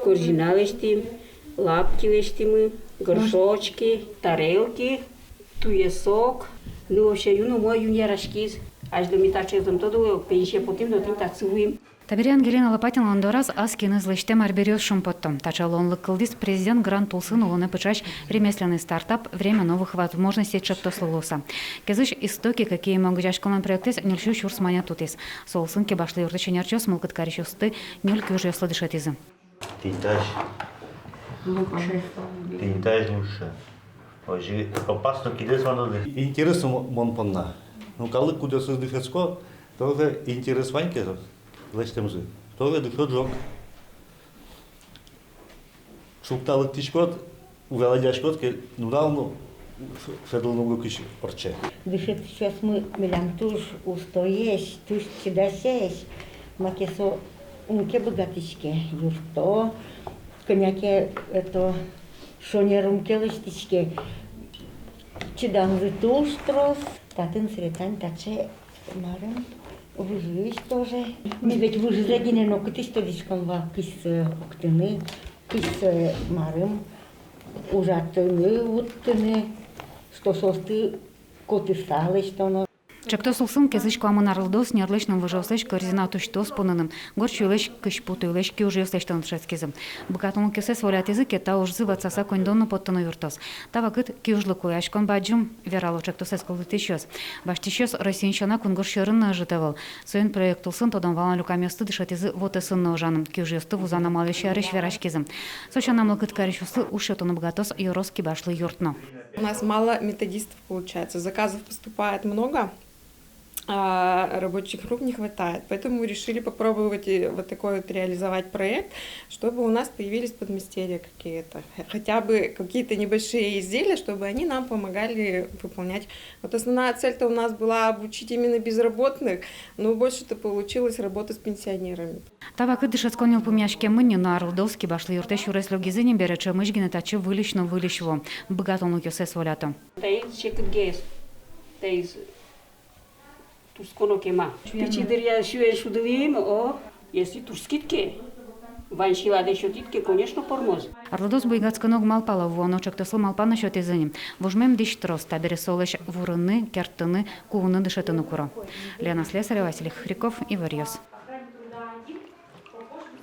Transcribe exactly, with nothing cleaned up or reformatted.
Корзина лэсьтӥм, лапки лэсьтӥмы, горшочки, тарелки, туесок. Ну, вообще, юн умой, юн яраськиз. Азьло ми таӵеез ум тодылы, пенсие потӥм но тӥни татчы вуим. Табере Ангелина Лопатиналэн дораз ас киыныз лэсьтэм арбериос шумпотто. Таӵе луонлык кылдӥз президент грант улсын улонэ пыӵась ремесленный стартап «Время новых возможностей» ӵектослы луыса. Кезысь «Истоки, какие могут» огазеяськонлэн проектэз ньыль сю сюрс манет утӥз. Со улсын Кибашлы юртысь ӧнерчиос мылкыд карисьёсты ньыль киужъёслы дышетӥзы. Тӥни таӵе. Лучше. Тӥни таӵе лучше. Озьы опасно кидэс вандоды. Интересно мо-, мон понна. Ну, калык кудъёсыз дышетско, тоже интерес вань ке, лэсьтэмзы, тоже дышод ӝог. Шукта лыктӥськод, уг валаськод ке, нунал но ф-, федыл но уг кыӵе ортче. Дышетӥсьёсмы милям туж устоесь, туж чидасесь, маке со ум ке быгатӥське, юртто, кӧня ке это, шонер ум ке лэсьтӥське, чиданзы туж трос. Татын сыӵе тань таӵе марым, выжыысь тоже. Ми ведь выжызэ гинэ но кытысь тодӥськом вал, кызьы сое октыны, кызьы сое марым, ужатыны, вуттыны, что соосты котыса лэсьтоно. Ӵектос улсын кезысь куамын арлыдоос ньӧрлэсь но выжыослэсь корзина тусьтыос поныны, горд сюйлэсь, кызьпу туйлэсь киужъёс лэсьтыны дышетскизы. Быгатонлыкъёссэс волятӥзы ке, та ужзы ватсаса коньдон но поттыны юрттоз. Та вакыт киужлы кулэяськон бадӟым, верало ӵектосэз кылдытӥсьёс. Басьтӥсьёс Россиын сяна кунгож сьӧрын но ӧжыт ӧвӧл. Соин проект улсын тодон-валан люкамъёсты дышетӥзы вотэсын но ужаны, киужъёсты вузан амалъёс сярысь вераськизы. Со сяна мылкыд карисьёслы уж сётыны быгатоз ёрос кибашлы юрт но. У нас мало методистов получается, заказов поступает много, а рабочих рук не хватает. Поэтому мы решили попробовать и вот такой вот реализовать проект, чтобы у нас появились подмастерья какие-то. Х-, хотя бы какие-то небольшие изделия, чтобы они нам помогали выполнять. Вот основная цель-то у нас была обучить именно безработных, но больше-то получилось работа с пенсионерами. Та вакыт дышетскон йылпумъяськемын ни, но арлыдоос кибашлы юртэ сюрес лёгизы ни бере, ӵемысь гинэ татчы выльысь но выльысь вуо, быгатонлыкъёссэс волято. Таиз секытгес, таиз турсконо кема. Пичи дыръя сюэн шудылӥм, о, если турскид ке, вань силадэ сётӥд ке, конечно, пӧрмоз. Арлыдоос буйгатскыны уг малпало, вуоно ӵектослы малпан но сётӥзы ни. Вужмем дӥсь трос, табере солэсь вурыны, керттыны, куыны дышетыны куро. Лена Слесарева, Василий Хохряков, «Иворъёс».